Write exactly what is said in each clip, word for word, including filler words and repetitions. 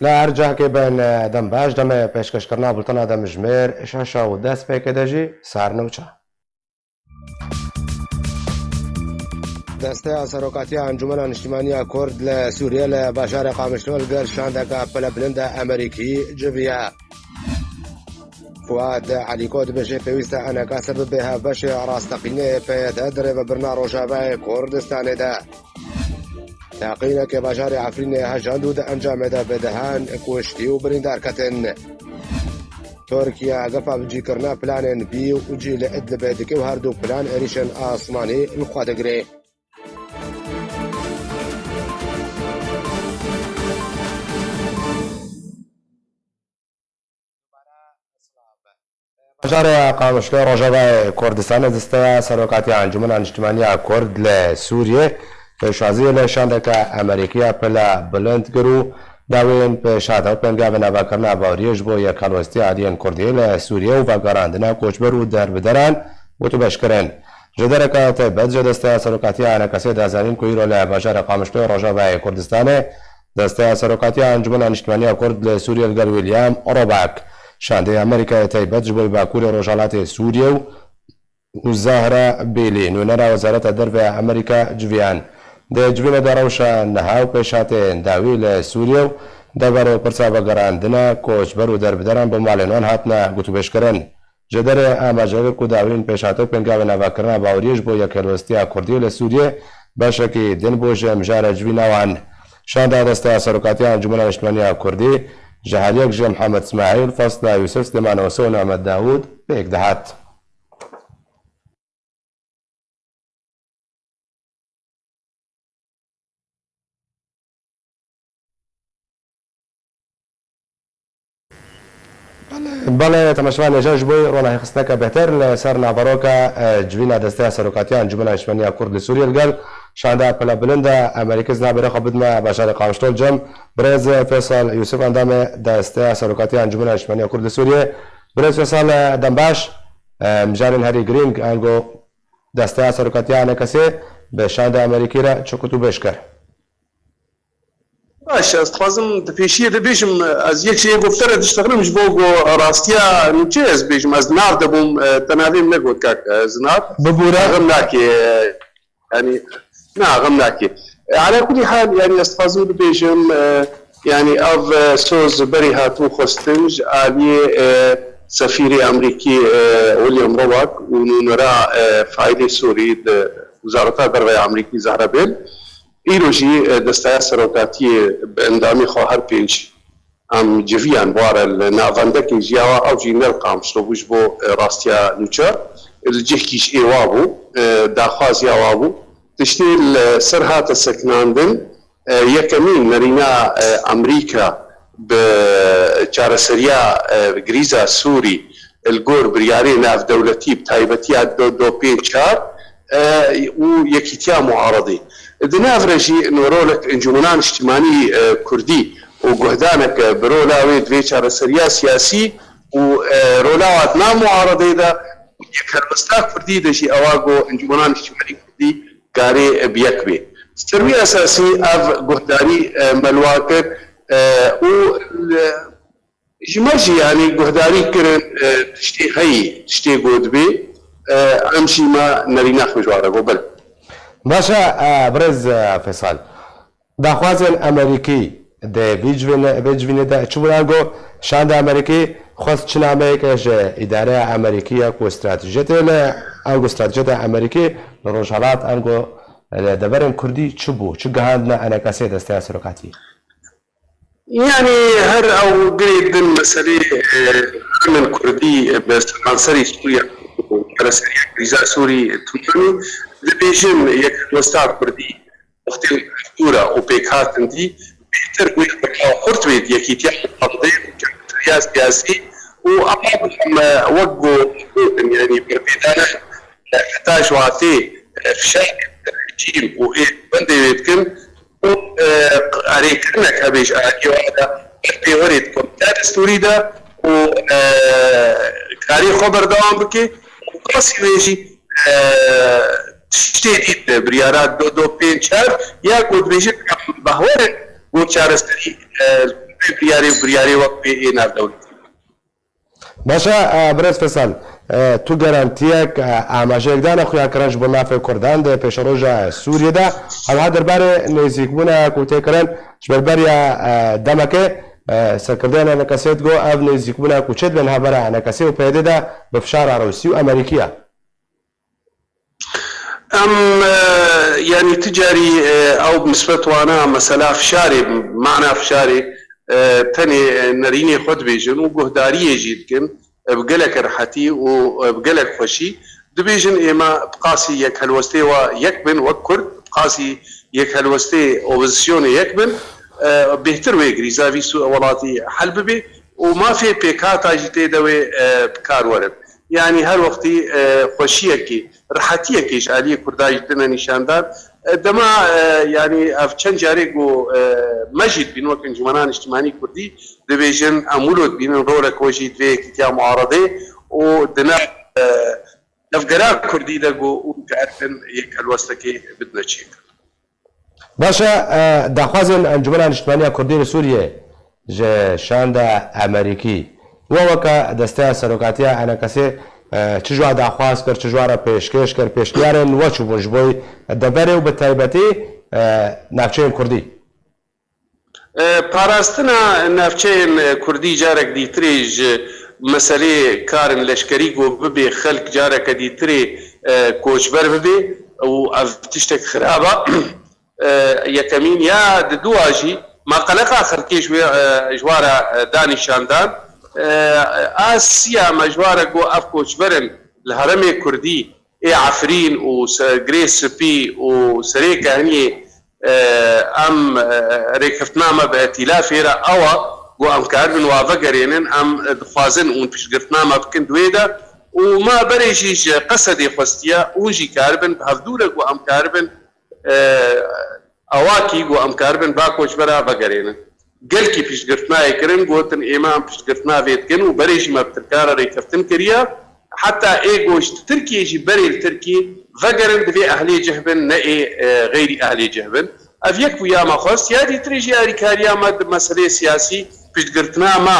Li her cihekê bin, dem baş, demê pêşkêşkirina bultena demjimêr şeş û dest pêke de jî sernewçe. Desteya Serokatiya Encûmena Niştimanî ya Kurd li Sûriyê li bajarê Qamişlo li gel şandeke pilebilind a Amerîkî civiye. Fuad Elîko dibêje pêwîst e enekase bibe hevbeşê rasteqînê P Y D di rêvebirina Rojavayê Kurdistanê de. Teqînekê bajarê Efrînê hejand û di encamê de bi dehan kuştî û birîndar ketin. Tirkiye gefa bi cîkirina planên bî û cî li Idlibê dike û her du plan êrîşên asmanî li xwe digire. Bajarê Qamişlo Rojavayê Kurdistanê, Desteya Serokatiya Encûmena Niştimanî ya Kurd li Sûriyê pêşwaziyê li şandeke Amerîkî ya pile bilind kir û dawên pêşhat û pêngavên avakirina baweriyê ji bo yekhelwestiya aliyên Kurdî li Sûriyê û vegerandina koçber û derbideran gotûbêj kirin. Ji dereke taybet ji Desteya Serokatiya Enekesê de zanîn ku îro li bajarê Qamişloyê Rojavayê Kurdistanê Desteya Serokatiya Encûmena Niştimanî ya Kurd li Sûriyê li gel William Roback, şandeyê Amerîkayê taybet ji bo Bakurê Rojhilatê Sûriyê û û Zahra Bêlî, nûnera Wezareta Derve ya Amerîka civiyan. Di civînê de rewşa niha û pêşhatên dawî li Sûriyê û dever û pirsa vegerandina koçber û derbideran bi malên wan hatine gotûbêjkirin. Ji derê amaje kir ku dawîn pêşhatê û pêngavên avakirina baweriyê ji bo yekhelwestiya Kurdî li Sûriyê beşekî din bû ji mijara civîna wan. Şanda Desteya Serokatiya Encûmena Niştimanî ya Kurdî ji her yek ji Mihemed Smahîl, Fasla Yûsif, Silêman Oso û Nimet Dawûd pêk dihat. Belê, belê, temaşevanê, ji bo ronahîxistineke bêhtir li ser naveroka, e, civîna Desteya Serokatiya Encûmena Niştimanî ya Kurd li Sûriyê li gel şanda pilebilind e Amerîkî, ez navê xwe bidime bajarê Qamişlo, cem birêz Fêsal Yûsif, endamê Desteya Serokatiya Encûmena Niştimanî ya Kurd li Sûriyê. Birêz Fêsal, e, dem baş, e, mijarên herî girîng ango Desteya Serokatiya Enekesê bi şanda Amerîkî re çi gotûbêj kir? Baş, ez dixwazim di pêşiyê de bêjim, ez yek jê gofte re diştexilim ji bo ku rastiya nûçe ez bêjim, ez nav de bûm, e, te navê min negot kak, e, Zinar. Bibûre. Xem nake, e, yanî, na, xem nake. E, ala kulî hal, yanî, ez dixwazim bibêjim, e, yanî, ev, e, soz berî hatibû xwestin ji aliyê, e, sefîrê Amerîkî, e, William Roback û nûnera, e, faîlê Sûrî di Wezareta Derve ya Amerîkî Zahra Bêl. Îro jî, e, Desteya Serokatiyê bi endamê xwe her pênc em civiyan ware li navendekê jiyawa ew jî ne li Qamişlo bû ji bo, e, rastiya nûçe. Li cihkî ji êwa bû, e, daxwaziya wa bû. Tiştê li ser hate sekinandin, e, yekemîn nerîna, e, Amerîka bi çareseriya, e, grîza Sûrî li gor biryarê navdewletî, bi taybetiya do, do pênc çar, e, û yekîtiya muaredê. Di nav re jî norolek Encûmena Niştimanî, e, Kurdî û guhdanek, e, bi rola wê di vê çareseriya siyasî û, e, rola wa di nav muaredê de û yekhelwesta Kurdî de jî ewa ku Encûmena Niştimanî Kurdî karê, e, bi yek bê. Ser wî esasî ev guhdarî, e, me li wan kir, e, û li Ji me jî, yanî, guhdarî kirin, e, tiştê heyî, tiştê ku dibê, e, em jî me nerîna xwe ji wan re got, belê. Baş e, e, birêz, e, Fêsal. Daxwazên Amerîkî di vî civînê, vê civînê de çi bû? Ango şanda Amerîkî xwest çi nameyeke ji îdareya Amerîkî ya ku stratejiyetê li, ango stratejiyeta Amerîkî li Rojhelat, ango, e, li deverên Kurdî çi bû? Çi gihandine enekesê Desteya Serokatiyê? Yanî her ew girê din meselê, e, herêmên Kurdî bi seranserî Sûriye û çareseriya krîza Sûrî tûmanî dibêjin yek helwesta Kurdî wextê dûr e û pêkhatin dî bêhtir bûye bi rêya xurt bê di yekîtiya muqabidê û çareseriya siyasî û ema em, e, wek ku gotin, yanî berpêdana, e, heta ji watê, e, fişarên rejîm û ê bendê wê dikin, û, e, erêkirinek hebe ji aliyê wan re ber pêwerê di Komîteya Destûrî de û, e, karê xwe berdewam bike û qasî wê jî, e, tiştê dît biryara do do pênc çar ya ku dibêje em behwerin ku çareserî, e, biryarê, biryarê wek pê ê navdewletî. Baş e, e, birêz Fesal, e, tu garantiyek, e, amajeyek dane xuyakirin ji bo mafê Kurdan di pêşeroja Sûriyê de, hevha derbarê nêzîkbûna ku tê kirin ji ber beriya, e, demekê, e, serkirdeyên Enekesê digo ev nêzîkbûna ku çêdibên navbera Enekesê û P Y D'ê de bi fişara Rûsî û Amerîkî ye. Em, e, yanî ti carî, e, ew nisbet wana mesela fişarê, mana fişarê, e, tenê, e, nerînê xwe dibêjin û guhdariyê jî dikin, e, bi gelek rehetî û, e, bi gelek xweşî. Dibêjin ême bi qasî yek helwestê wa yek bin wek Kurd, bi qasî yek helwestê opozisyonê yek bin, e, bêhtir wê girîza vî su-, welatî hel bibê û mafê pêkhata jî tê de wê, e, bi kar werin. Yanî her wextî, e, xweşiyekê, rehetiyekê ji aliyê Kurda jî tine nîşandan. E, dema, e, yanî ev çend carê ku, e, me jî dibîn wek Encûmena Niştimanî Kurdî dibêjin, em wilo dibînin rolek we jî di vê yekîtiya muaredê û di nav, e, tevgera Kurdî de ku hûn dikaribin yek helwestekê bidine çêkirin. Baş e, e, daxwazên Encûmena Niştimaniya Kurdî li Sûriyê ji şanda Amerîkî we weke desteya serokatiya Enekesê, e, çi ji we daxwaz kir, çi ji we re pêşkêş kir, pêşniyarên we çi bûn ji bo deverê û bi taybetî, e, navçeyên Kurdî? E, parastina navçeyên, e, Kurdî carek dîtirê ji meselê karên leşkerî ku bibê xelk careke dîtirê, e, koçber bibê û ev tiştek xirab e. E, yekemîn ya di dûa jî me qeleqa xelkê ji wê, e, ji wa re, e, da nîşandan. E, a siya me ji wa re got ev koçber in li herêmê Kurdî ê Efrîn û se-, Girê Spî û Serê Kehniyê, e, em, e, rêkeftina me bi etîlafê re ew e ku em karibin wa vegerênin, em dixwazin hûn piştgirtina me bikin di wê de û me berê jî ji Qesedê xwestiye, hûn jî karibin bi hevdû re ku em karibin, e, awakî ku em karibin ba koçbera vegerênin. Gelkî piştgirtinayê kirin, gotin ême em piştgirtina vê dikin û berê jî me bi Tirka re rêkeftin kiriye. Heta ê ku ji Tirkiyê jî berê li Tirkiyê vegerin, divê ehlê cih bin, ne ê, e, xeyrî ehlê cih bin. Ev yek bû ya me xwest. Ya dîtirê jî alîkariya me di meseleyê siyasî, piştgirtina me,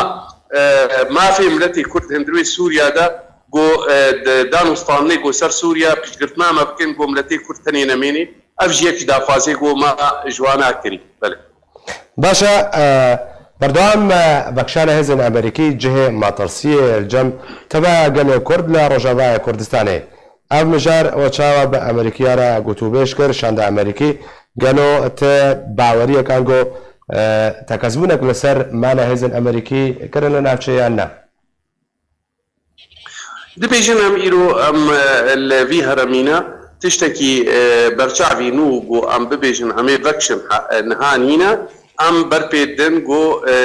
e, mafê miletê Kurd hundirê Sûriya de, ku, e, di dan û standinê ku ser Sûriya piştgirtina me bikin, ku miletê Kurd tenê nemênê. Ev jî yek ji daxwazê ku me ji wana kirî. Belê. Baş e, e, berdewam me vekişana hêzên Amerîkî cihê metirsiyê li cem teva gelê Kurd li Rojavayê Kurdistanê. Ev mijar we çawa bi Amerîkiya re gotûbêj kir, şanda Amerîkî gelo ti baweriyek ango, e, tekez bûnek li ser mala hêzên Amerîkî kirin li navçeyê yan ne? Dibêjin em îro em, e, li vî heremîne tiştekî, e, berçavî nû ku em bibêjin em ê vekişin ha-, e, niha nîne. Em berpê didin ku, e,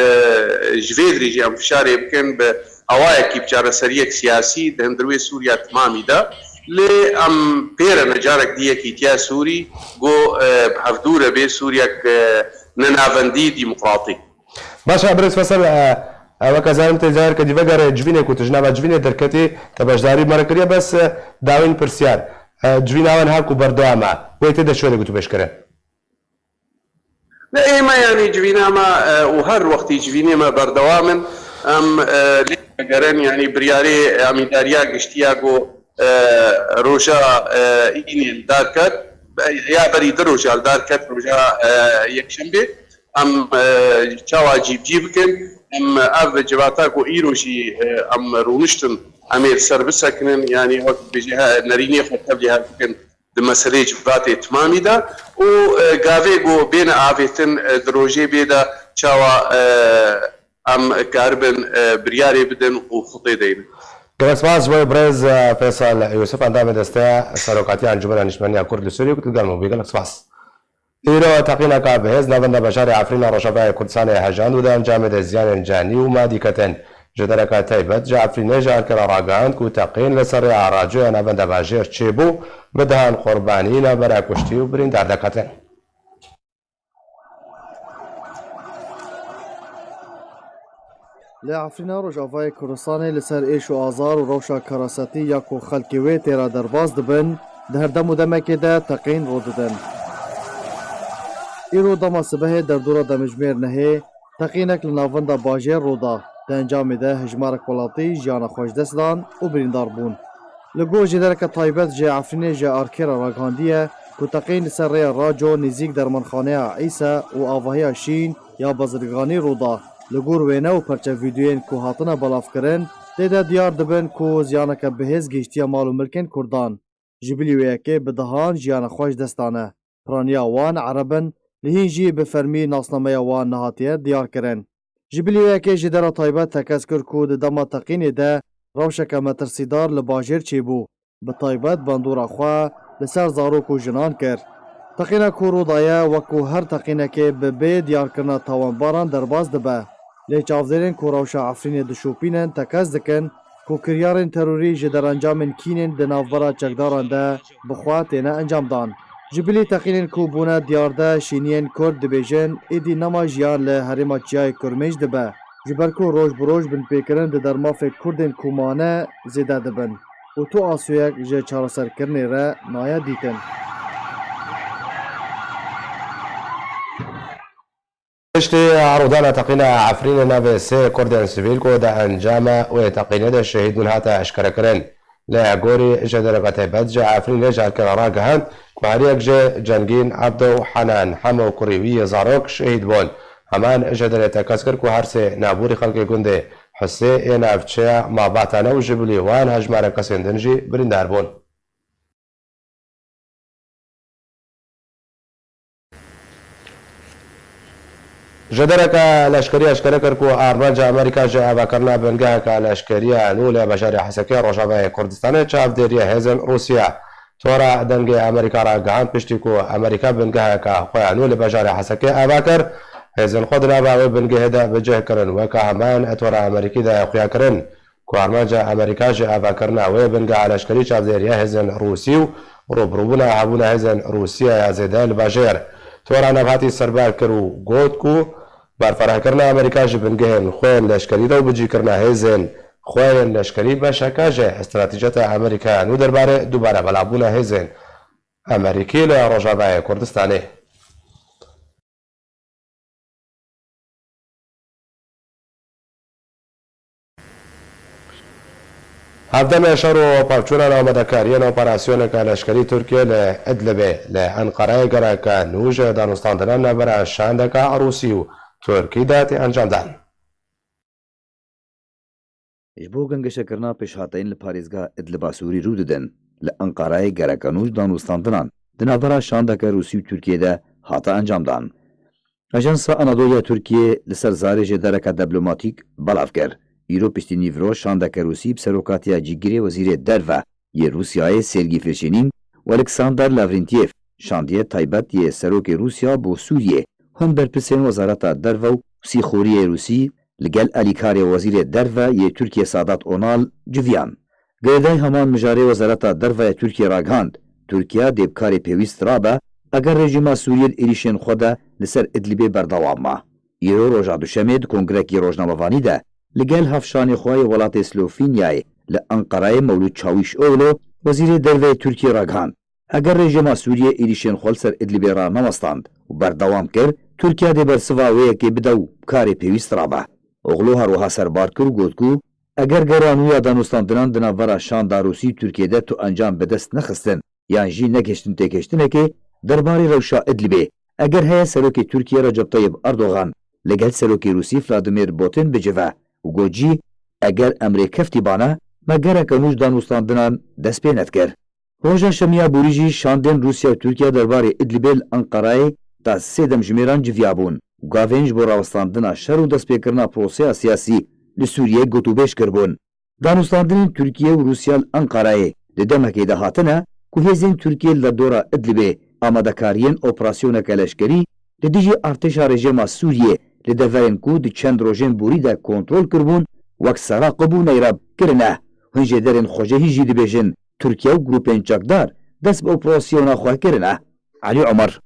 ji vê dirê jî em fişarê bikin bi awayekî bi çareseriyek siyasî di hundirê Sûriya timamî de. Lê em pê re ne carek dî yekîtiya Sûrî ku, e, bi hevdû re bê Sûriyek, e, nenavendî demokratîk. Baş e, birêz Fesel, e, e, weke zanim tê careke dî vegere civînê ku tu ji nava civînê derketî, te beşdarî me re kiriye, bes, e, dawîn pirsyar. E, civîna we niha ku berdewam e, wê tê de çi were gotûbêj kirin? Ne ême, yanî civîna me, e, û her wextî civînê me berdewam in. Em, e, lê vegerin, yanî biryarê amîdariya giştiya ku, e, roja, e, înê li dar ket, ya berî du roja li dar ket, roja, e, yekşembê. Em, e, çawa cî bi cî bikin? Em, ev civata ku îro jî, e, em rûniştin, em ê li ser bisekinin, yanî wek dibêje, he, nerînê xwe tevlî hev bikin di meseleyê civatê timamî de û, e, gavê ku bêne avêtin, e, di rojê bê de çawa, e, em karibin, e, biryarê bidin û xutê deynin. Gelek spas ji we birêz, e, Feysal Yûsif, endamê Desteya Serokatiya Encûmena Niştmeniya Kurd li Sûriyê ku tu li gel me bûyî. Gelek spas. Îro teqîneka bihêz navenda bajarê Efrîna Rojavayê Kurdistanê hejand û di encamê de ziyanên canî û madî ketin. Ji dereka taybet ji Efrînê ji Ankara ragihand ku teqîn li ser rêya radyoya navenda bajêr çêbû, bi dehan qurbanî, navbera kuştî û birîndar derketin. Li Efrîna Rojavayê Kurdistanê li ser êş û azar û rewşa karasetî ya ku xelkê wê tê re derbas dibin, di her dem û demekê de teqîn rû didin. Îro dema sibehê derdora demjimêr nehê, Teqînek li navenda bajêr rû da. Di encamê de hejmarek welatî jiyana xwe ji dest dan û birîndar bûn. Li gor jêdereke taybet ji Efrînê ji Arkê re ragihandiye ku teqîn li ser rêya Raco nêzîk dermanxaneya Îse û avahiya Şîn ya bazirganî rû da. Li gor wêne û perçe vîdeoyên ku hatine belavkirin, tê de diyar dibin ku ziyaneke bihêz gihîştiye mal û milkên Kurdan. Ji bilî wê yekê bi dehan jiyana xwe ji dest dane. Piraniya wan Ereb in, lê hîn jî bi fermî nasnameya wan nehatiye diyarkirin. Ji bilî wê yekê jêdera taybet tekez kir ku di dema teqînê de rewşeke metirsîdar li bajêr çêbû. Bi taybet bandora xwe li ser zarok û jinan kir. Teqîna ku rû daye, wek ku her teqînekê bi bê diyarkirina tawanbaran derbas dibe. Lê çavdêrên ku rewşa Efrînê dişopînin tekez dikin ku kiryarên terorî ji derencamên kînên di navbera çekdaran de bi xwe têne encamdan. Ji bilî teqînên ku bûne diyar de şîniyên Kurd dibêjin êdî nema jiyan li herêma Çiyayê Kurmêj dibe. Ji ber ku roj bi roj binpêkirin di dermafê Kurdên ku mane zêde dibin û tu asûyek ji çareserkirinê re naye dîtin. Piştî rûdana teqîna Efrînê navê sê Kurdên sivîl ku di encama wê teqînê de şehîd bûn hate eşkerekirin. Li gorî jêdereke taybet ji Efrînê ji Erkê re ragihand ku her yek ji Cengîn, Ebdo û Henan, Hemo û kurê wî yê zarok şehîd bûn. Heman jêderê tekez kir ku her sê navborî xelkê gundê Husê yê navçeya Mabatane û ji bilî wan hejmarek kesên din jî birîndar bûn. Jêdereke leşkerî eşkere kir ku armanca Amerîka ji avakirina bingeheke leşkerî ya nû li bajarê Hesekê Rojavayê Kurdistanê çavdêriya hêzên Rûsya. Tora Dengê Amerîka ragihand, piştî ku Amerîka bingeheke xwe ya nû li bajarê Hesekê ava kir, hêzên xwe di nava wê bingehê de bi cih kirin, weke heman tora Amerîkî de xuya kirin. Ku armanca Amerîka ji avakirina wê bingeha leşkerî çavdêriya hêzên Rûsî û rûbirûbûna hebûna hêzên Rûsya ya zêde li bajêr. Tora nav hatî serbar kir û got ku berfirehkirina Amerîka ji bingehên xwe yên leşkerî de û bicîkirina hêzên xwe yên leşkerî beşeke ji stratejiyeta Amerîka ya nû derbarê dubare belavbûna hêzên Amerîkî li Rojavayê Kurdistanê. Hevdemê şer û pevçûnan amadekariyên operasyoneke leşkerî Tirkiye li Idlibê li Enqereyê gereke nû ji danûstandinan navbera şandeke Rûsî û Tirkî de tê encamdan. Ji bo gengeşekirina pêşhateyên li parêzgeha Idliba Sûrî rû didin, li Enqerayê gereke nû ji danûstandinan di navbera şandeke Rûsî û Tirkiyê de hate encamdan. Ajansa Anadolu ya Tirkiyê li ser zarê jêdereke diplomatîk belav kir. Îro piştî nîvro şandeke Rûsî bi serokatiya cîgirê Wezîrê Derve yê Rûsyayê Sergî Fişînîn û Alexander Lavrentiev, şandiyê taybet yê Serokê Rûsya bo Sûriyê, hûn berpirsên Wezareta Derve û Sîxoriyê Rûsî li gel alîkarê Wezîrê Derve yê Tirkiyê Sadat Onal civiyan. Girêdayî heman mijarê Wezareta Derve ya Tirkiyê ragihand, Tirkiye dê bi karê pêwîst rabe, eger rejîma Sûriyê di êrîşên xwe de li ser Idlibê berdewam ma. Îro roja Duşemê di kongrekî rojnamevanî de li gel hevşanê xwe yê welatê Slofînyayê li Enqerayê Mewlûd Çawîşoglu, Wezîrê Derve yê Tirkiyê ragihand, eger rejîma Sûriyê êrîşên xwe li ser Idlibê ranewestand û berdewam kir, Tirkiye dê bersiva wê yekê bide û bi karê pêwîst rabe. Oglu her wiha serbar kir û got ku eger gera nû ya danûstandinan di navbera şanda Rûsî û Tirkiyê de tu encam bi dest nexistin yan jî negihiştin têgihiştinekê derbarê rewşa Idlibê, eger heye Serokê Tirkiyê Recep Tayyip Erdogan li gel Serokê Rûsî Vladimir Putin bicive û got jî, eger emrê keftî bana, me gereke nû ji danûstandinan dest pê nedikir. Roja Şemiya borî jî şandên Rûsya û Tirkiye derbarê Idlibê li Enqerayê ta sê demjimêran civiyabûn û gavên ji bo rawestandina şer û destpêkirina proseya siyasî li Sûriyeyê gotûbêj kiribûn. Danûstandinên Tirkiye û Rûsya li Enqerayê di demekê de hatine ku hêzên Tirkiye li derdora Idlibê amadekariyên operasyoneke leşkerî li dijî artêşa rejîma Sûriyê li deverên ku di çend rojên borî de kontrol kiribûn, wek Seraqib û Neyrab kirine. Hin jêderên xwecihî jî dibêjin, Tirkiye û grûpên çekdar dest bi operasyona xwe kirine. Elî Omer.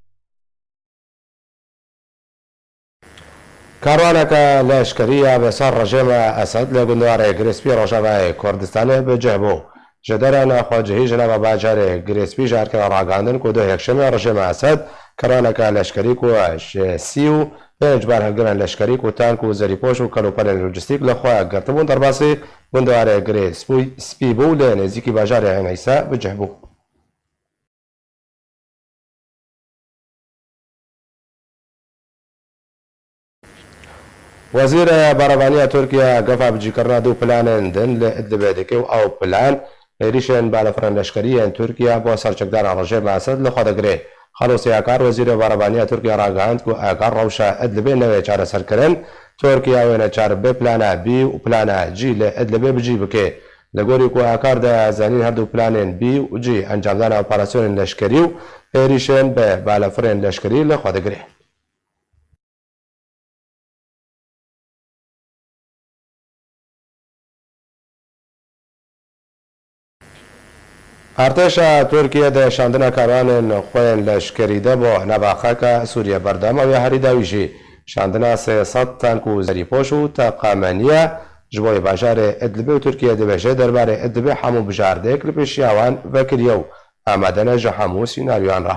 Karwaneke leşkerî ya vêsal rejîma Esed li gundarê Girêspî Rojavayê Kurdistanê bi cih bû. Ji derên xwecihî ji nava bajarê Girêspî ji Erkê ragihandin ku duh yekşemê rejîma Esed karwaneke leşkerî ku ji sî û Pênc berhilgirên leşkerî ku tank û zerîpoş û kelûpelên lojîstîk li xwe girtibûn, derbasî gundarê Girê Spûy-, Spî bû lê nêzîkî bajarê Eyn Îsa bi cih bû. Wezîrê Berevanî ya Tirkiye gefa bicîkirina du planên din li Idlibê dike û ew plan êrîşên balafirên leşkerî yên Tirkiye bo ser çekdana rejîma Esed li xwe digire. Xalo Siyakar, Wezîrê Berevanî ya Tirkiye ragihand ku eger rewşa Idlibê newê çareserkirin, Tirkiye wê neçar be plana B û plana C li Idlibê bi cî bike. Li gorî ku Akar de zanîn, her du planên B û C encamdana operasyonên leşkerî û êrîşên bi balafirên leşkerî li xwe digire. Artêşa Tirkiye di şandina karwanên xwe yên leşkerî de bo nava xaka Sûriye berdewam e û ya herî dawî jî şandina sê sed tank û zerîpoş û teqemeniye ji bo yê bajarê Idlibê û Tirkiye dibêje derbarê Idlibê hemû bijardek li pêşiya wan vekiriye û amade ne ji hemû sînaryoyan re.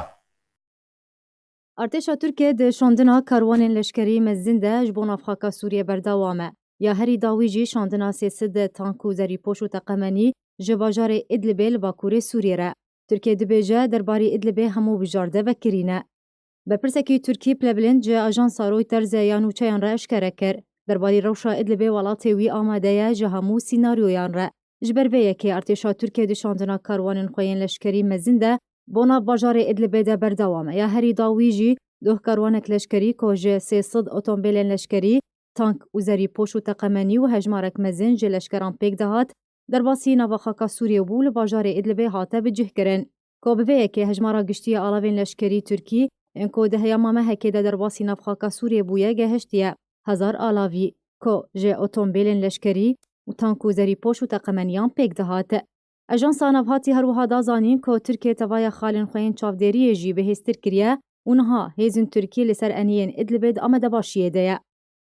Artêşa Tirkiye di şandina karwanên leşkerî mezin de ji bo navxaka Sûriye berdewam e. Ya herî dawî jî şandina sê sed tank û zerîpoş û teqemenî ji bajarê Idlibê li bakurê Sûriyê re. Tirkiye dibêje derbarî Idlibê hemû bijarde vekirî ne. Berpirsekî Tirkî Plebilind ji ajansa Reutersê ya nûçeyan re eşkere kir, derbarî rewşa Idlibê welatê wî amade ye ji hemû sînaryoyan re. Ji ber vê yekê artêşa Tirkiye di şandina karwanên xwe yên leşkerî mezin de bo nav bajarê Idlibê de berdewam e. Ya herî dawî jî doh karwanek leşkerî ku ji sê sed otombêlên leşkerî, tank û zerîpoş û teqemenî û hejmarek mezin ji leşkeran pêk dihat, derbasî nava xaka Sûriyê bû, li bajarê Idlibê hate bicihkirin. Ku bi vê yekê hejmara giştî ya alavên leşkerî Tirkî ên ku di heyama mehekê de derbasî nav xaka Sûriyê bûye gehiştiye hezar alavî, ku ji otombêlên leşkerî û tank û zerîpoş û teqemeniyan pêk dihat. Ajansa Navhatî her wiha da zanîn ku Tirkiye tevaya xalên xwe yên çavdêriyê jî bihêztir kiriye û niha hêzên Tirkî li ser eniyên Idlibê di amadebaşiyê de ye.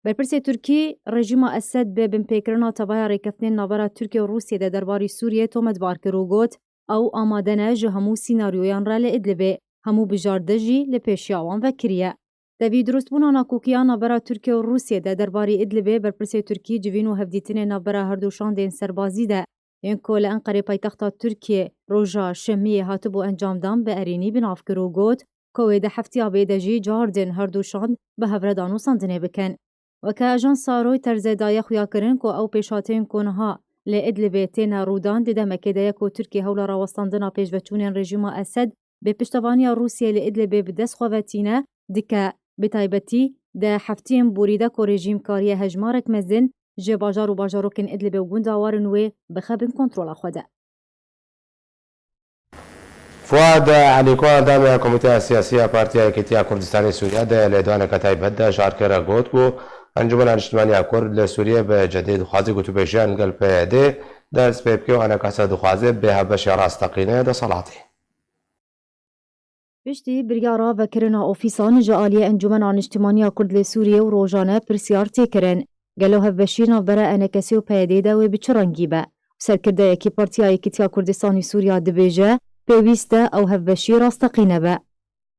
Berpirsê Tirkî, rejîma Esed bi binpêkirina tevaya rêkeftinên navbera Tirkiye û Rûsiyê de derbarî Sûriyê tometbar kir û got, ew amade ne ji hemû sînaryoyan re li Idlibê, hemû bijarde jî li pêşiya wan vekiriye. Tevî dirustbûna nakokiya navbera Tirkiye û Rûsiyê de derbarî Idlibê, berpirsê Tirkî civîn û hevdîtinên navbera her du şandên serbazî de yên ku li Enqerê paytexta Tirkiyê roja Şemiyê hatibû encamdan bi erênî bi nav kir û got, ku wê di heftiya bê de jî cardin her du şand bi hev re danûsandinê bikin. Weke ajansa Reutersê daye xuyakirin ku ew pêşhateyên ku niha li Idlibê têne rûdan, di demekê de ye ku Tirkiye hewla rawestandina pêşveçûnên rejîma Esed bê piştevaniya Rûsiyê li Idlibê bi dest xwe ve tîne dike, bi taybetî di heftiyên borî de ku rejîm kariye hejmarek mezin ji bajar û bajarokên Idlibê û gunda warin wê bixe bin kontrola xwe de. Fuad Elîko, endamê Komîteya Siyasî ya Partiya Yekîtiya Kurdistanê Sûriye, di lêdwaneke taybet de ji Arkê re got ku Encûmena Niştimanî ya Kurd li Sûriyê bi cidî dixwaze gotûbêjiya li gel P Y D dest pê bike û enekese dixwaze bê hevbeşê rasteqîne desthilatê. Piştî biryara vekirina ofîsan ji aliyê Encûmena Niştimanî ya Kurd li Sûriyê û rojane pirsyar tê kirin, gelo hevbeşî navbera enekesê û P Y D'ê de wê bi çi rengî be? Serkirdeyekî Partiya Yekîtiya Kurdistanî Sûriya dibêje, pêwîst e ew hevbeşî rasteqîne be.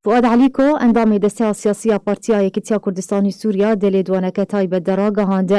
Fuad Elîko, endamê Desteya Siyasî ya Partiya Yekîtiya Kurdistanî Sûriya di lêdwaneke taybet de ragihand,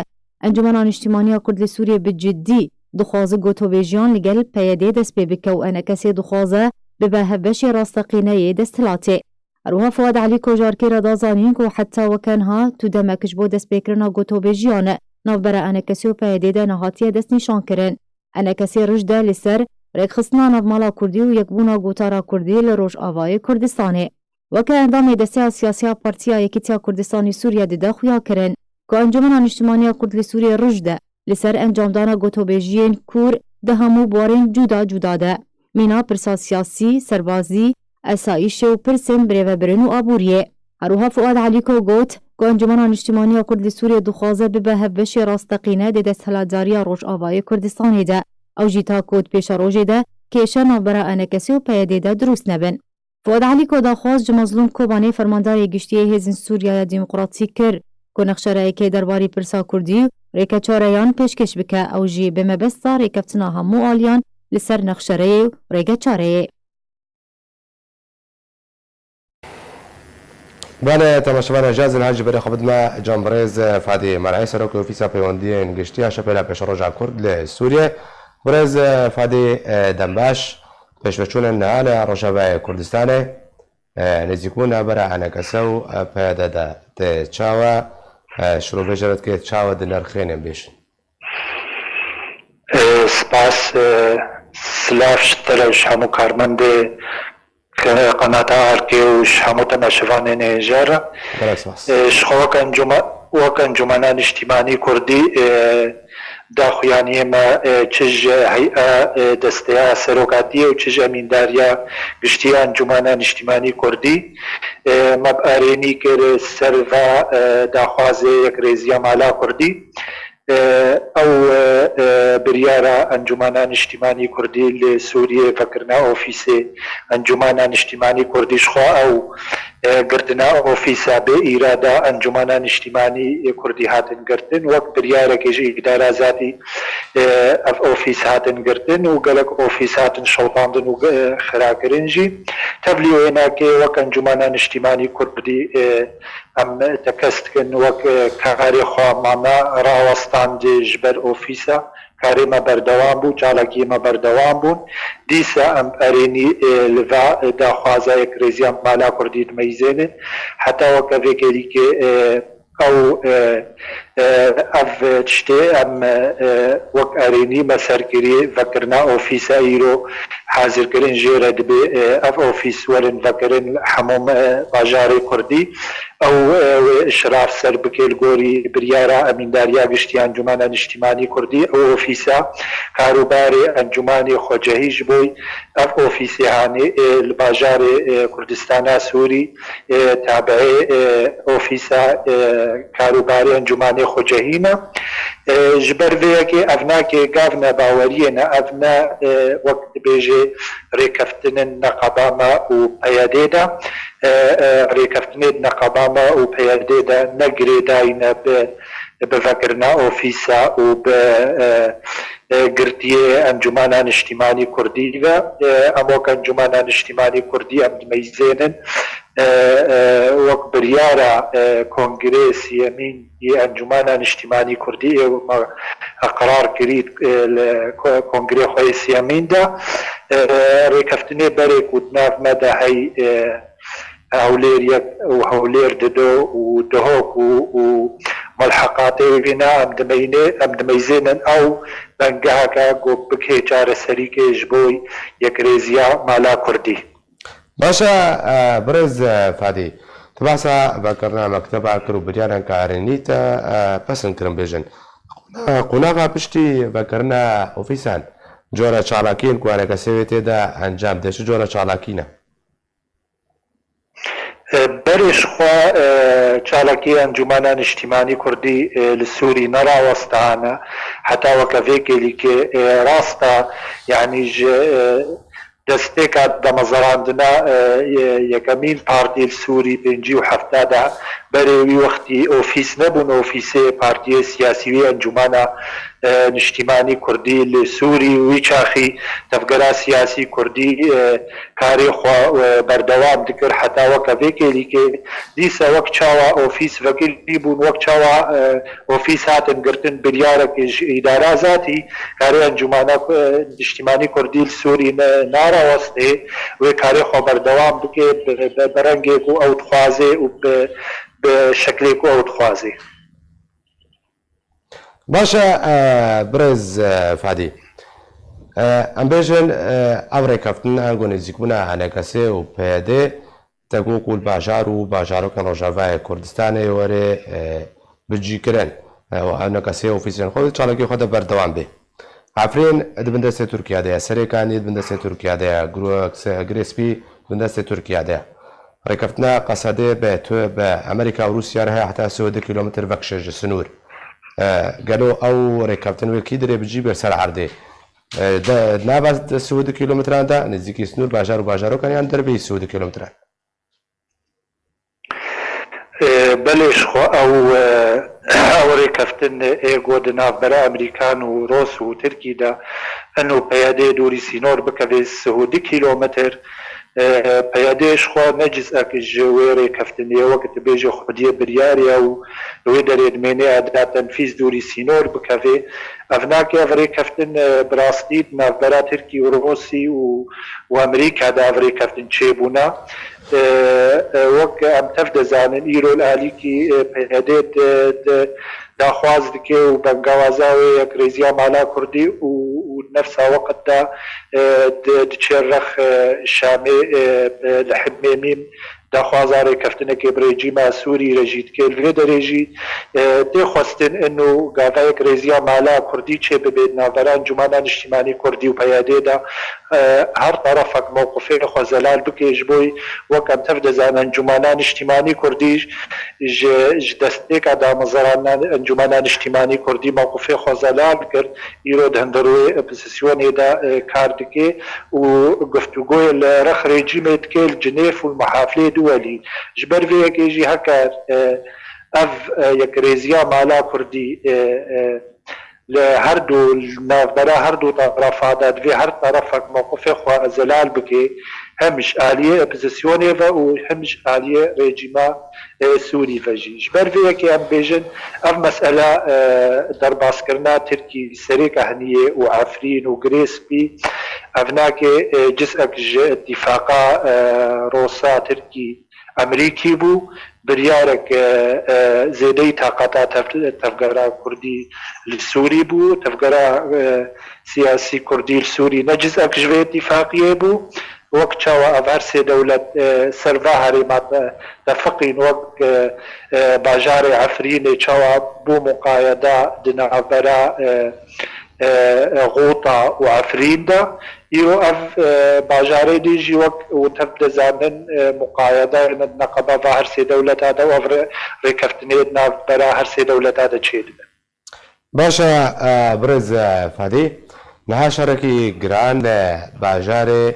Encûmena Niştimanî ya Kurd li Sûriyê bi cidî dixwaze gotobêjiyan li gel P Y D'ê dest pê bike û enekesê dixwaze bibe hevbeşê rasteqîne yê desthilatê. Her wiha Fuad Elîko ji Arkê re da zanîn ku heta weke niha tu demek ji bo destpêkirina gotobêjiyan navbera enekesê û P Y D'ê de nehatiye destnîşankirin. Enekesê rij de li ser rêkxistina navmala kurdî û yekbûna gotara kurdî li Rojavayê Kurdistanê. Weke endamê Desteya Siyasî ya Partiya Yekîtiya Kurdistanî Sûriye dide xuyakirin ku Encûmena Niştimanî ya Kurd li Sûriyê rij de li ser encamdana gotobêjiyên kûr di hemû biwarên cuda cuda de, mîna pirsa siyasî, serbazî, esayîşê û pirsên birêvebirin û aboriyê. Her wiha Fuad Elîko got ku Encûmena Niştimanî ya Kurd li Sûriyê dixwaze bibe hevbeşê rasteqîne di desthilatdariya Rojavayê Kurdistanê de. Ew jî ta ku di pêşerojê de kêşe navbera enekesê û P Y D'ê de dirûst nebin. Fuad Elîko daxwaz ji Mezlûm Kobanê, fermandarê giştî yê Hêzên Sûriya ya Demokratîk kir ku nexşereyekê derbarî pirsa kurdî û rêkeçareyan pêşkêş bike, ew jî bi mebesta rêkeftina hemû aliyan li ser nexşereyê û rêkeçareyê. Belê, temaşevanê Jazî, niha jî berê xwe bidime can birêz Fadî Mer'ê, Serokê Ofîsa Peywendiyên Giştî ya Şepêla Pêşeroja Kurd li Sûriyê. Birêz Fadî, e, dembaş, pêşveçûnên niha li Rojavayê Kurdistanê, e, nêzîkbûn navbera E N K S û, e, P Y D de tê çawa, e, şirovê jê re dike çawa di nirxênê bêjin? E, spas, e, silav ji te re û ji hemû karmendê ke-, qenata Erkê û ji hemû temaşevanên hêja re. Gelek spas. E, ji xwe wek encûme-, wek Encûmena Niştîmanî Kurdî, e, daxuyaniyê me, e, çi ji hey'a, e, desteya serokatiyê û çi ji emîndariya giştî ya Encûmena Niştîmanî Kurdî, e, me bi erênî kir ser va, e, daxwazê yekrêziya mala Kurdî. E, ew, e, e, biryara Encûmena Niştîmanî Kurdî li Sûriyê, vekirina ofîsê Encûmena Niştîmanî Kurdî, ji xwe ew, e, girtina ofîsa bê îrada Encûmena Niştîmanî Kurdî hatin girtin. Wek biryarekê ji îdara zatî, e, ev ofîs hatin girtin û gelek ofîs hatin şewitandin û, e, xirakirin jî. Tevlî wênakê wek Encûmena Niştîmanî Kurdî, e, em tekez dikin wek, e, karê xwe me nerawestandê ji ber ofîsa. Karê me berdewam bû, çalakiyê me berdewam bûn. Dîsa em erênî, e, li va, e, daxwaza yekrêziya mala Kurdî dimeyzênin. Heta weke vê kêlîkê, e, ew, e, e, ev tiştê em, e, e, wek erênî me ser kirî, vekirina ofîsa îro hazirkirin jê re dibê, e, ev ofîs werin vekirin hemû, e, bajarê Kurdî. Ew, e, wê îşraf ser bike li gorî biryara Emîndariya Giştî ya Encûmena Niştîmanî Kurdî, ew ofîsa karûbarê encûmanê xwecehî ji bo ev ofîsê hanê, e, li bajarê, e, Kurdistana Sûrî, e, tabiê, e, ofîsa, e, karûbarê encûmanê xwecehî ne. E, ji ber vê yekê ev nake gav ne baweriyê ne, ev ne, e, wek dibêjê rêkeftinên neqeba me û P Y D de, e, e, rêkeftinê di neqeba me û P Y D de ne girêdayî ne bi, bi vekirina ofîsa û bi, e, e, girtiyê Encûmena Niştîmanî Kurdî ve. E, em wek Encûmena Niştîmanî Kurdî em dimeyzênin, e, e, wek biryara, e, Kongrê Siyemîn yê Encûmena Niştîmanî Kurdî ê me qerar kirî, e, li ko-, Kongrê xwe yê Siyemîn de, e, rêkeftinê berê ku di nav me de hey, e, Hewlêr yek û Hewlêr dido û Duhok û, û melheqatê wî ne em dimeyne-, em dimeyzênin ew bengeheke ku bikê çareserîkê ji bo yekrêziya mala Kurdî. Baş e, e, birêz, e, Fadî. Tu behsa vekirina mekteba kir û biryarên karînî te, e, pesind kirin bêjin. Qûna-, qûnaxa piştî vekirina ofîsan, cora çalakiyên ku E N K S wê tê de encam de, çi cora çalakî ne? E, berê ji xwe, e, çalakî Encûmena Niştîmanî Kurdî, e, li Sûrî nerawestane. Heta weke vê kêlîkê, e, rast e, yanî ji, e, destpêka damezrandina, e, ye-, yekemîn partî li Sûrî, pêncî û hefta de berê wî wextî ofîs nebûn, ofîsê partiyê siyasî wî Encûmena, e, Niştîmanî Kurdî li Sûrî, wî çaxî tevgera siyasî Kurdî, e, karê xwe, e, berdewam dikir heta weke vê kêlîkê. Dîsa wek çawa ofîs vekirî bûn, wek çawa, e, ofîs hatin girtin, biryarekê ji îdara zatî karê Encûmana, e, Niştîmanî Kurdî li Sûrî ne-, narawestê, wê karê xwe berdewam bike bi, bi, bi rengê ku ew dixwaze û bi, bi şeklê ku ew dixwaze. Baş e, e, birêz, e, Fadî. E, em bêjin, e, ev rêkeftin ango nêzîkbûna E N K S û P Y D te got ku li bajar û bajarokên Rojavayê Kurdistanê were, e, bicîkirin. E, û E N K S ofîsên xwe di çalakiyê xwe de berdewam bê. Efrîn di bin destê Tirkiye de ye, Serêkanî di bin destê Tirkiye de ye, Giro-, Girê Spî di bin destê Tirkiye de ye. Rêkeftina Qesedê bi tu-, bi Amerîka û Rûsya re heye heta sî û du kîlometr vekişe ji sinûr. E, gelo ew rêkeftin wê kî dirê bi cî bê ser erdê? E, de, nava sî û du kîlometran de nêzîkî sinûr bajar û bajarokan yan derveyî sî û du kîlometran? E, belê ji xwe ew, e, ew rêkeftin ê ku di navbera Amerîkan û Rûs û Tirkî de in û P Y D dûrî sînor bikeve sî û du kîlometr, E, P Y D ji xwe ne cizek ji wê rêkeftinê ye, wek dibêje xwediyê biryar e û wê derê dimêne eda tenfîz dûrî sînor bikeve. Ev nake ev rêkeftin, e, bi rastî di navbera Tirkî û Rûsî û, û Amerîka de ev rêkeftin çêbûne. E, e, wek em tev dizanin, îro li alîkî, e, P Y D di, di, daxwaz dike û bengawaza wê yekrêziya mala Kurdî û, û nefsa weqt de, e, di, diçe rex, e, Şamê, e, e, li Himêmîm daxwaza rêkeftinekê bi rejîma Sûrî re jî dike. Li vê derê jî, e, tê xwestin ino gava yekrêziya mala Kurdî çê bibe di navbera Encûmena Niştîmanî Kurdî û P Y D de, e, her tarafek mewqifê xwe zelal bike. Ji bo wek em tev dizanin, Encûmena Niştîmanî Kurdî ji, ji destpêka damezrana Encûmena Niştîmanî Kurdî mewqifê xwe zelal kir. Îro di hundir wê opozîsyonê de, e, kar dike û guftûgoyê li rex rejîmê dike li Cinêv û li muhafilê duwelî. Ji ber vê yekê jî heke, e, ev, e, yekrêziya mala Kurdî, e, e, li her du, li navbera her du terefa de divê her terefek mewqifê xwe zelal bike, hem ji aliyê opozîsyonê ve û hem ji aliyê rejîma, e, Sûrî ve jî. Ji ber vê yekê em bêjin, ev mesele, e, derbaskirina Tirkî, Serêkaniyê û Efrîn û Girê Spî, ev nake, e, cizek ji îtîfaqa, e, Rosa Tirkî Amerîkî bû. Biryarek, e, e, zêdeyî taqata tev-, tevgera Kurdî li Sûrî bû. Tevgera, e, siyasî Kurdî li Sûrî ne cizek ji vê îtîfaqiyê bû. Wek çawa ev her sê dewlet, e, ser va herêma te-, tefiqîn, wek, e, e, bajarê Efrînê çawa bû muqayeda di navbera, e, e, Xûta û Efrîn de. Îro ev, e, bajarê dî jî wek û tev dizanin, e, muqayedeyên di neqeba va her sê dewleta de û ev rê-, rêkeftinê di navbera her sê dewleta de çêdibe. Baş e, e, birêz, e, Fadî. Niha şerekî giran li bajarê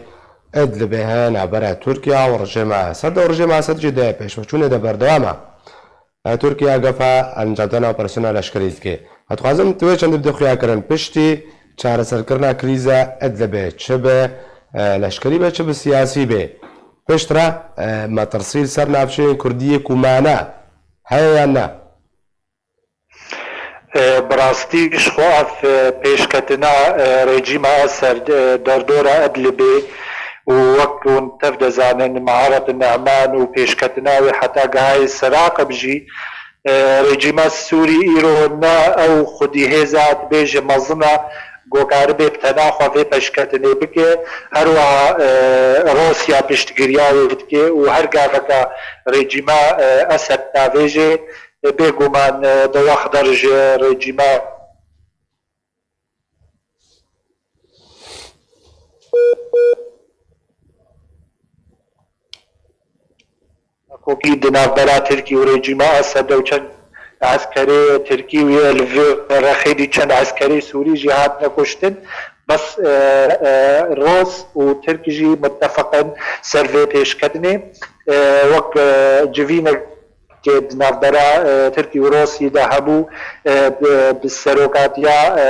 Idlibê heye navbera Tirkiye û rejîma Esed û rejîma Esed jî di pêşveçûnê de berdewam e. E, Tirkiye gefa encamdana operasyona leşkerî dike. Ez dixwazim tu wê çendî bidî xuyakirin piştî çareserkirina krîza Idlibê, çi bi, e, leşkerî be, çi bi siyasî be. Piştre, e, metirsî li ser navçeyên Kurdî yê ku mane heye yan na? E, bi rastî ji xwe ev, e, pêşketina, e, rejîma Esed, e, derdora Idlibê û wek hûn tev dizanin, Meharet Ne'man û pêşketina wê heta gihayê Seraqib jî, e, rejîma Sûrî îro ne ew xwedî hêza dibêje mezin e, ku karibe bi tena xwe vê pêşketinê bike. Her wiha, e, Rûsya piştgiriya wê dike û her gaveka rejîma, e, Esed navêje, e, bêguman, e, di wext der ji rejîma Kokî di navbera Tirkî û rejîma Esed de û çend eskerê Tirkî û yê li vê rexê dî çend eskerê Sûrî jî hatine kuştin. Bes, e, e, Rûs û Tirk jî mutefeq in ser vê pêşketinê. E, wek, e, civînek ke di navbera, e, Tirkî û Rûsî de hebû, e, bi, bi serokatiya, e,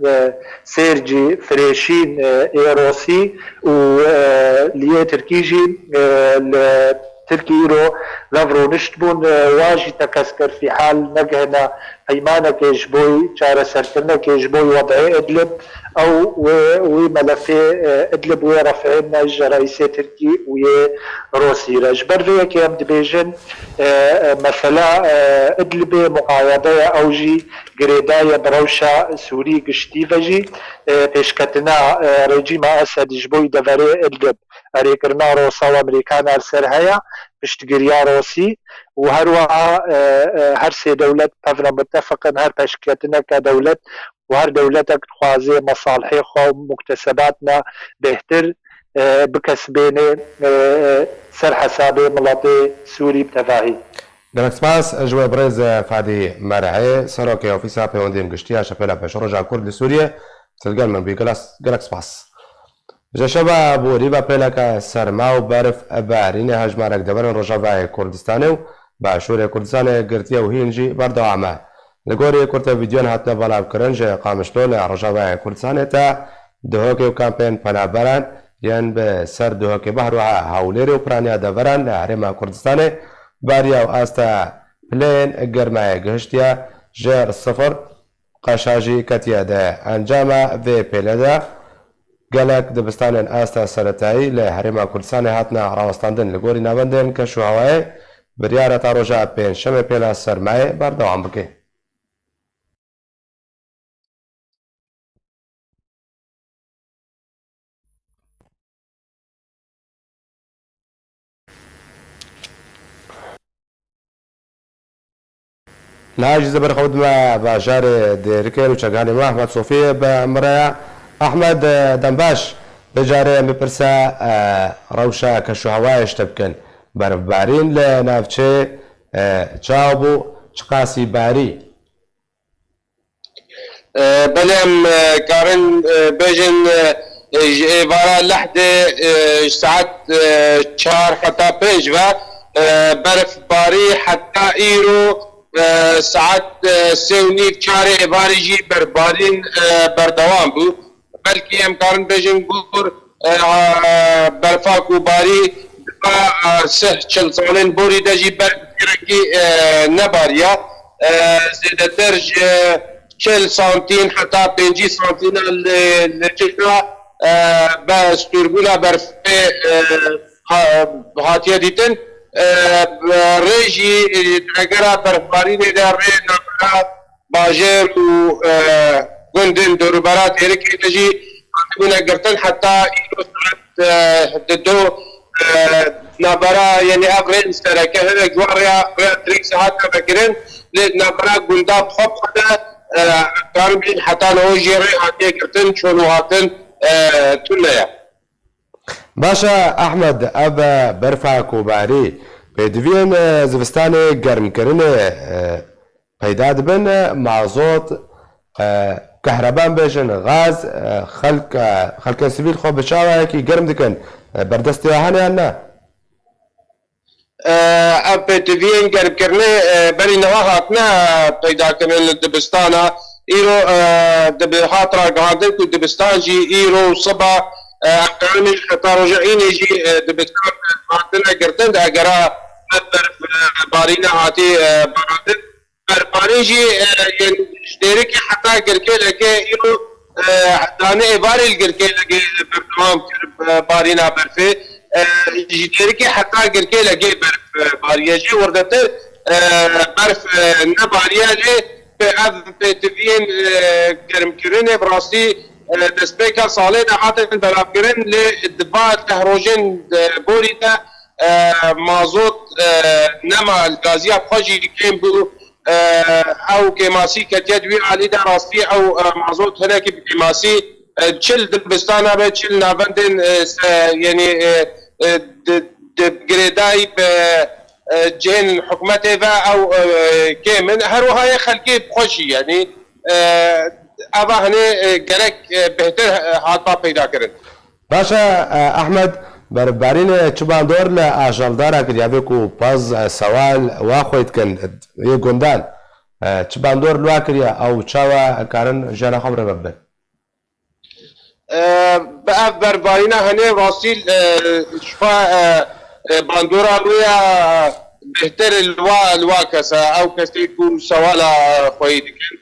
e, Sêrcî Firêşîn, e, ê Rûsî û, e, li yê Tirkî jî, e, li Tirkî îro lev rûnişt bûn, e, wa jî tekez kir fîhal negihine peymanekê ji bo çareserkirinekê ji bo wed'ê Idlib, ew wê, wê melefê, e, Idlib wê refirêne ji reîsê Tirkî û yê Rûsî re. Ji ber vê yekê em dibêjin, e, e, mesela, e, Idlibê muqayede ye, ew jî girêdayî ye bi rewşa Sûrî giştî ve jî, e, pêşketina, e, rejîma Esed ji bo deverê Idlib, erêkirina Rûsa û Amerîkana li ser heye, piştgiriya Rûsî û her wiha, e, e, her sê dewlet pevne mutefeq in, her pêşketineke dewlet û her dewletek dixwaze mesalihê xwe û muktesebatna bêhtir, e, bikesibêne, e, e, ser hesabê miletê Sûrî bi tevahî. Gelek spas ji we birêz Fadî Merehê, Serokê Ofîsa Peywendiyên Giştî ya Şepêla Pêşeroja Kurd li Sûriyê, tu li gel min bûyî. Gelek, gelek spas. Ji şeva borî ve pêleke serma û berf barînê hejmarek deverên Rojavayê Kurdistanê û Başûrê Kurdistanê girtiye û hîn jî berdewam e. Li gorî kurte vîdyoyên hatine belavkirin ji Qamişlo li Rojavayê Kurdistanê te Duhokê û kampên penaberan yên bi ser Duhokê Bahr û Hewlêrê û piraniya deveran li Herêma Kurdistanê bariya û asta pileyên germayê gihiştiye jêr sifir. Qeşa jî ketiye di encama vê pêle de. Gelek dibistanên asta seretayî li Herêma Kurdistanê hatine rawestandin. Li gorî navendên keş û hewayê, biryar e ta roja Pêncşemê pêla sermayê berdewam bike. Niha jî zê berxwe bidime bajarê Dêrikê û çeganê me Ehmed Sofî bi min re ye. Ehmed, e, dembaş, vê carê em bipirse, e, rewşa keş û hewayê ji te bikin. Berfbarîn li navçeyê, e, çawa bû, çiqasî barî? E, belê em, e, karin, e, bêjin, e, e, ji êvara lehdê, e, ji saet, e, çar heta pênc ve, e, berfbarî heta îro, e, saet, e, sê û nîv çarê êvarî jî berfbarîn, e, berdewam bû. Belkî em karin bêjin gor, e, a, berfa ku barî di va, e, sih çil salên borî de jî berf gelekî, e, nebariya. E, zêdetir ji çil santîn heta pêncî santîna li, li cihna, e, be stûrbûna berfê, e, ha-, hatiye dîtin. E, rê jî, e, egera berfbarînê de rê navbera bajêr û, e, gundên dorûbera Dêrikê de jî hatibûne girtin. Heta îro saet, e, di do, e, navbera, yanî ev rê li sereke hinek ji wan rêya, rêya Trêksê hatine vekirin, lê navbera gunda bi xwe bi xwe de, e, karin bêjin heta niho jî rê hatiye girtin, çûn û hatin, e, tune ye. Baş e Ehmed, ev berfa ku barî, pêdiviyên zivistanê germkirinê, e, peyda dibin, mazot, e, kehreban bêjin, gaz, e, xelk, e, xelkên sivîl xwe bi çawayekî germ dikin, e, berdestê we hene yan ne? E, ev pêtiviyên germkirinê, e, berî niha hatine peydakirin li dibistana. Îro, e, dibi-, hat ragihandin ku dibistan jî îro û siba, e, em karin bêjin heta roja înê jî, e, dibistan hatine girtin, di egera ev berf, e, barîne hatî, e, barandin. Berfbarîn jî, e, yên ji Dêrikê heta Girkêlekê îro, e, danê êvarê li Girkêlekê berdewam kir, e, barîna berfê. E, ji Dêrikê heta Girkêlekê berf, e, bariye. Jê wirdetir, e, berf, e, nebariye lê pê-, ev pêtiviyên, e, germkirinê bi rastî, e, destpêka salê de hatin belavkirin lê di va deh rojên, e, borî de, e, mazot, e, nema, gaziya bi xwe jî kêm bû. E, ew kêmasî ketiye di wî alî de rastî ew, e, mazot hinekî bi kêmasî, e, çi li dibistana be, çi li navendên, e, se-, yanî, e, e, di, di girêdayî bi, e, cihên hikûmetê ve ew, e, kêm in. Her wiha yê xelkê bi xwe jî, yanî, e, eva hinê, e, gerek, e, bêhtir, e, hatba peyda kirin. Baş e, e, Ehmed, berfbarînê çi bandor li ajeldara kiriye vê ku pez, e, sewal wa xwê dikin, e, yê gundan, e, çi bandor li wa kiriye, ew çawa karin jiyana xwe bi rê ve bibin? E, bi ev berfbarîna hinê rastî, e, ji xwe, e, e, bandora wê ya bêhtir li wa, li wa kes e, ew kesê ku sewala xweyî dikin.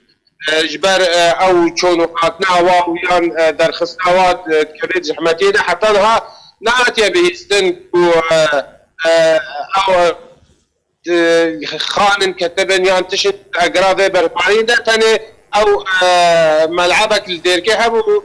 E, ji ber, e, ew çûn û hatina wa û yan, e, derxistina wa, e, dikeve di zehmetiyê de heta niha nehatiye bihîstin ku, e, e, ew, e, xanin ketibin yan tişt egira vê berfbarîn de tenê ew, e, melebek li Dêrikê hebû,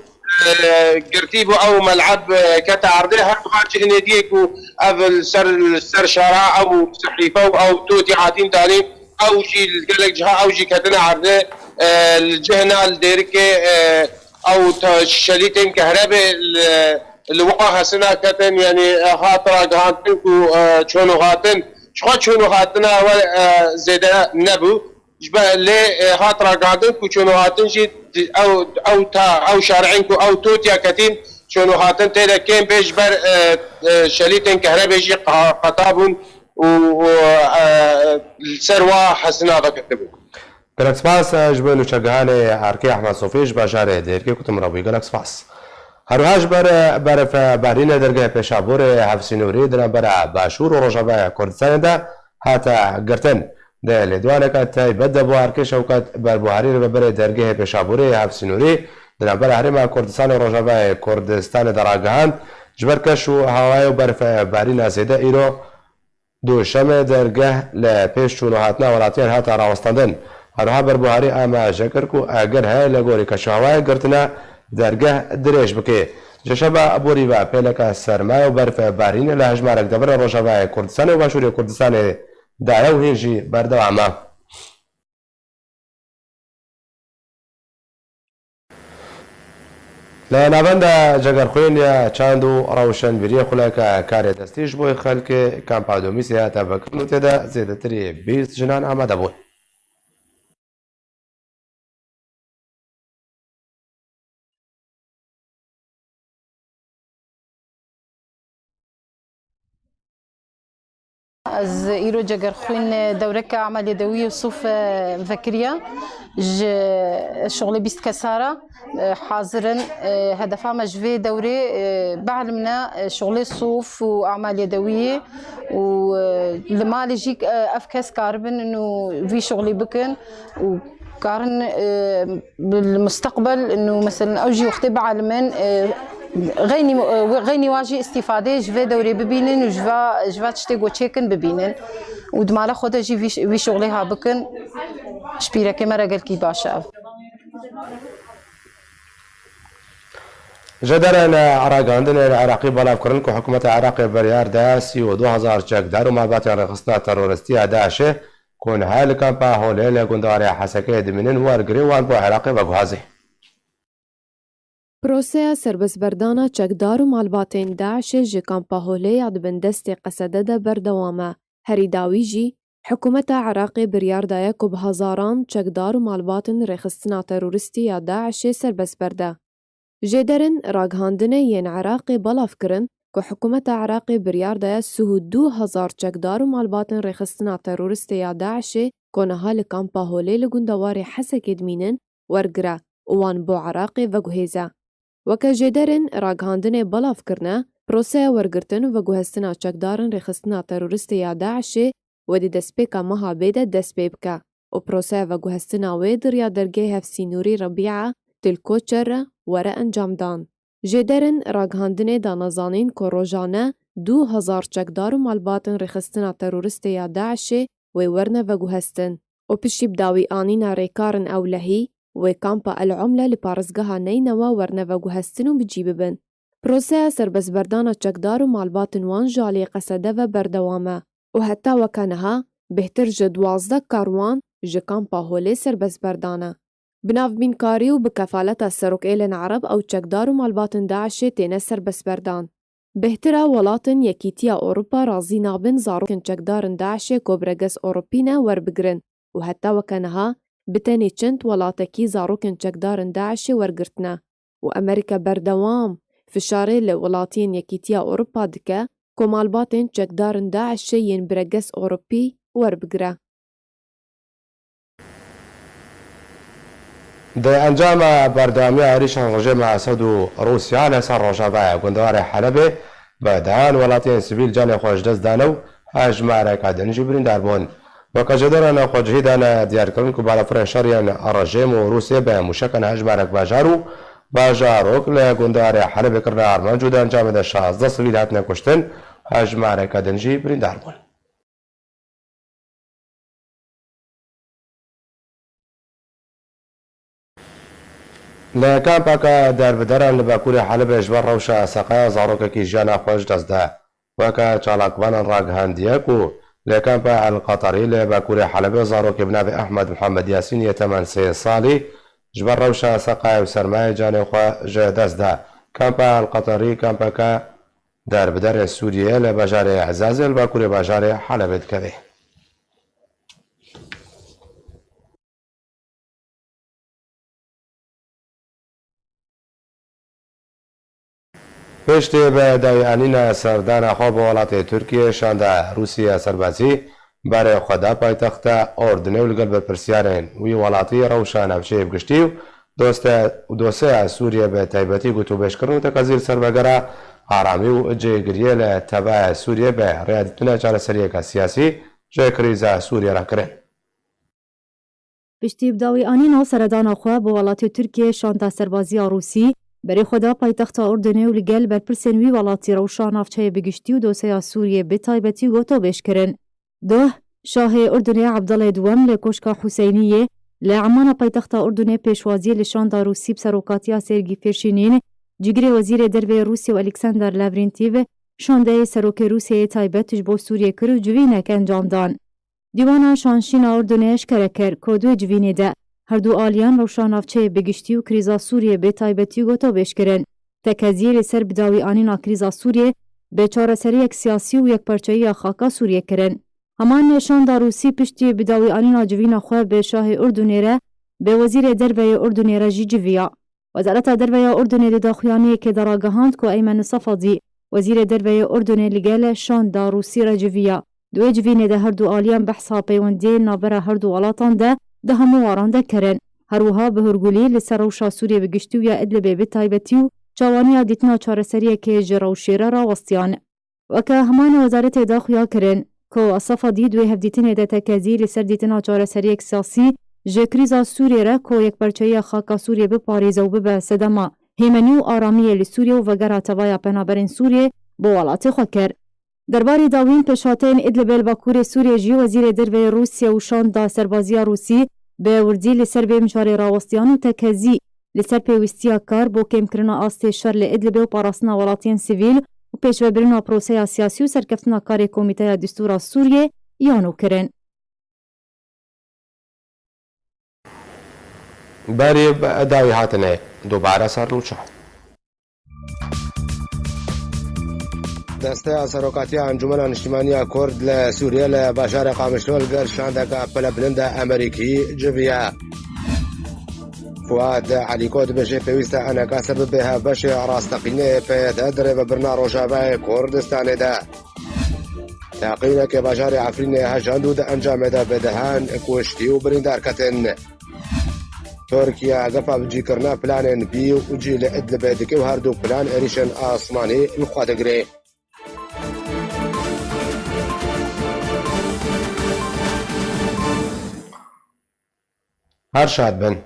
e, girtî bû ew meleb, e, kete erdê her wiha cihê diyê ku ev li ser, li ser şara ew sehîfe û ew totî hatîn danîn. Ew jî li gelek ciha ew jî ketine erdê, e, li cihna li Dêrikê, e, ew ta-, şelîtên kehrebê li, li wa hesina ketin, yanî, e, hat ragihandin ku, e, çûn û hatin, ji xwe çûn û hatina we, e, zêde nebû. Ji be-, lê, e, hat ragihandin ku çûn û hatin jî di-, ew, ew ta-, ew şari'ên ku ew totiya ketîn, çûn û hatin tê de kêm bê ji ber, e, e, şelîtên kehrebê jî qa-, qeta bûn û, û, e, li ser wa hesina vekirtibû. Gelek spas, e, ji bo nûçegihanê Erkê Ehmed Sofî ji bajarê Dêrikê ku tu min re bûyî. Gelek spas. Her wiha ji ber berfbarînê dergehê Pêşaborê Hevsînûrî di navbera Başûr û Rojavayê Kurdistanê de hate girtin. Di lêdwaneke taybet de bo Erkê Şewket, Berbiwarî Rêveberê Dergehê Pêşaborê Hevsînûrî di navbera Herêma Kurdistanê û Rojavayê Kurdistanê de ragihand, ji ber keş û hewayê û berfbarîna zêde îro Duşemê dergeh li pêş çûn û hatina welatiyan hate rawestandin. Herwiha Berbiwarî amaje kir ku eger heye li gorî keşûhewayê girtina dergeh dirêj bike. Ji şeva borî ve pêleke serma û berfbarînê li hejmarek deverên Rojavayê Kurdistanê û Başûrê Kurdistanê daye û hîn jî berdewam e. Li navenda Cegerxwîn ya çand û rewşenbîriyê xuleke karê destî ji bo xelkê kampa Domîsê hate vekirin û tê de zêdetirî bîst jinan amade bûn. Ez îro Cegerxwîn dewreke Emelê Dewiyê û Sûf, e, vekiriye. Ji şixulê bîst kesa re, e, hazir in. E, hedefa me ji vê dewrê, e, bielmine, e, şixulê Sûf û Emelê Dewiyê û, e, li malê jî, e, ev kes karibin û vî şixulî bikin û karin, e, bil musteqbel û meselen ew jî wextê bielimin, e, xeynî, e, xeynî wa jî îstîfadê ji vê dewrê bibînin û ji va, ji va tiştê ku çêkin bibînin û di mala xwe de jî vî, vî şixulê ha bikin. Ji pîrekê me re gelkî baş e ev. Ji derên ragihandinên Iraqî belav kirin ku hikûmeta Iraqê biryar da sî û du hezar çekdar û malbatên rêxistina teroristî ya DAIŞê ku niha li kampa Holê li gundarê Hesekê dimînin, wergirê wan bo Iraqê veguhazê. Proseya serbestberdana çekdar û malbatên DAIŞê ji kampa Holê ya di bin destê Qesede de berdewam e. Herî dawî jî, hikûmeta Iraqê biryar daye ku bi hezaran çekdar û malbatên rêxistina teroristî ya DAIŞê serbest berde. Jêderin ragihandinê yên Iraqê belav kirin ku hikûmeta Iraqê biryar daye sî û du hezar çekdar û malbatên rêxistina teroristê ya DAIŞê ku niha li kampa Holê li gundewarê Hesekê dimînin, wergire û wan bo Iraqê veguhêze. Weke jêderên ragihandinê belav kirine, proseya wergirtin û veguhestina çekdarên rêxistina teroristê ya DAIŞê wê di destpêka meha bê de dest pê bike û proseya veguhestina wê di riya dergehê Hevsînûrî Rebîa Til Koçer re were encamdan. Jêderên ragihandinê dane zanîn ku rojane du hezar çekdar û malbatên rêxistina teroristê ya DAIŞê wê werne veguhestin û piştî bi dawî anîna rêkarên ewlehî wê kampa El Umle li parêzgeha Neynewa werne veguhestin û bi cî bibin. Proseya serbestberdana çekdar û malbatên wan ji aliyê Qesede ve berdewam e û heta weke niha bêhtir ji duwazdeh karwan ji kampa Holê serbest berdane. Bi navbînkarî û bi kefaleta Serokêlên Ereb ew çekdar û malbatên DAIŞê têne serbestberdan. Bêhtir e welatên Yekîtiya Ewropa razî nabin zarokên çekdarên DAIŞê ku bi regez Ewropî ne werbigirin û heta weke niha bi tenê çend welatekî zarokên çekdarên DAIŞê wergirtine û Amerîka berdewam fişarê li welatiyên Yekîtiya Ewropa dike ku malbatên çekdarên DAIŞê yên bi regez Ewropî werbigire. Di encama berdewamiya êrîşan rejîma Esed û Rûsya li ser rojavayê gundewarê Helebê, bi dehan welatiyên sivîl canê xwe ji dest dane û hejmareke din jî birîndar bûn. Weke jêderên xwecihî dane diyarkirin ku balafirên şer yên rejîm û Rûsiyê bi mûşekan hejmarek bajar û bajarok li gundewarê Helebê kirine armanc û di encamê de şazdeh sivîl hatine kuştin, hejmareke din jî birîndar bûn. Li kampeke derbideran li bakurê Helebê ji ber rewşa seqaya zarokekî jiyana xwe ji dest da. Weke çalakvanan ragihandiye ku li kampa El Qeterî li bakurê Helebê zarokê bi navê Ehmed Muhammed Yasîn yê temen sê salî ji ber rewşa seqaya û sermayê canê xwe ji dest da. Kampa El Qeterî kampeke derbiderê Sûriyeyê li bajarê Ezazê li bakurê bajarê Helebê dikeve. Piştî bi dawî anîna serdana xwe bi welatê Tirkiyê, şanda Rûsya serbazî berê xwe da paytexta Ordinê û li gel berpirsiyarên wî welatî rewşa navçeyê bi giştî û Doste û doseya Sûriyê bi taybetî gotûbêjkirin û tekazî li ser vegera aramî û cêgiriyê li tevaya Sûriyê bi rêya dîtina çareseriyeke siyasî ji krîza Sûriyê re kirin. Piştî bi dawî anîna seredana xwe bi welatê Tirkiyê şanda serbaziya Rûsî, berê xwe da paytexta Urdunê û li gel berpirsên wî welatî rewşa navçeyê bi giştî û doseya Sûriyê bi taybetî gotobêj kirin. Doh, Şahê Urdunê Ebdulê Duwem li Koşka Huseyniyê li Emana paytexta Urdunê pêşwaziyê li şanda Rûsî bi serokatiya Sergî Fêşînîn, cîgirê Wezîrê Derve yê Rûsya û Alexander Lavrentîv, şandeyê serokê Rûsyayê taybet ji bo Sûriyê kir û civînek encam dan. Dîwana Şanşîna Urdunê eşkere kir ku di wê civînê de herdu aliyan rewşa navçeyê bi giştî û krîza Sûriyê bi taybetî gotobêj kirin. Tekeziyê li ser bidawî anîna krîza Sûriyê bi çareseriyek siyasî û yekparçeyiya xaka Sûriyê kirin. Heman şanda Rûsî piştî bidawî anîna civîna xwe bi şahê Urdunê re bi Wezîrê Derve yê Urdunê re jî civiya. Wezareta Derve ya Urdunê di daxuyaniyekê de ragihand ku Eymen Sefadî, Wezîrê Derve yê Urdunê li gel şanda Rûsî re civiya. Di wê civînê de herdu aliyan behsa peywendiyên navbera herdu welatan de di hemû waran de kirin. Her wiha bi hûrgulî li ser rewşa Sûriyê bi giştî û ya Idlibê bi taybetî û çawaniya dîtina çareseriyekê ji rewşê re rawestiyan. Weke heman wezaretê de xuya kirin ku Sefadî di wê hevdîtinê de tekezî li ser dîtina çareseriyek siyasî ji krîza Sûriyê re ku yekparçeyiya xaka Sûriyê biparêze û bibe sedema hêmenî û aramiyê li Sûriyê û vegera tevaya penaberên Sûriyê bo welatê xwe kir. Derbarê dawîn pêşhateyên Idlibê li bakurê Sûriyê jî Wezîrê Derve yê Rûsya û şanda serbaziya Rûsî bi wirdî li ser vê mijarê rawestiyan û tekezî li ser pêwîstiya kar bo kêmkirina astê şer li Idlibê û parastina welatiyên sivîl û pêşvebirina proseya siyasî û serkeftina karê Komîteya Destûra Sûriyê yano kirin. Berî dawî hatine dubare ser nûçe. Desteya Serokatiya Encûmena Niştimaniya Kurd li Sûriyê li bajarê Qamişlo li gel şandeke pilebilind Amerîkî civiye. Fuad Elîko dibêje pêwîst e eneka ser bibe hevbeşê rasteqînê PYD di rêvebirina Rojavayê Kurdistanê de. Teqîneke bajarê Efrînê hejand û di encamê de bi dehan kuştî û birîndar ketin. Tirkiye gefa bicîkirina planên bî û cî li Idlibê dike û her du plan êrîşên asmanî li xwe digire. Her şad bin.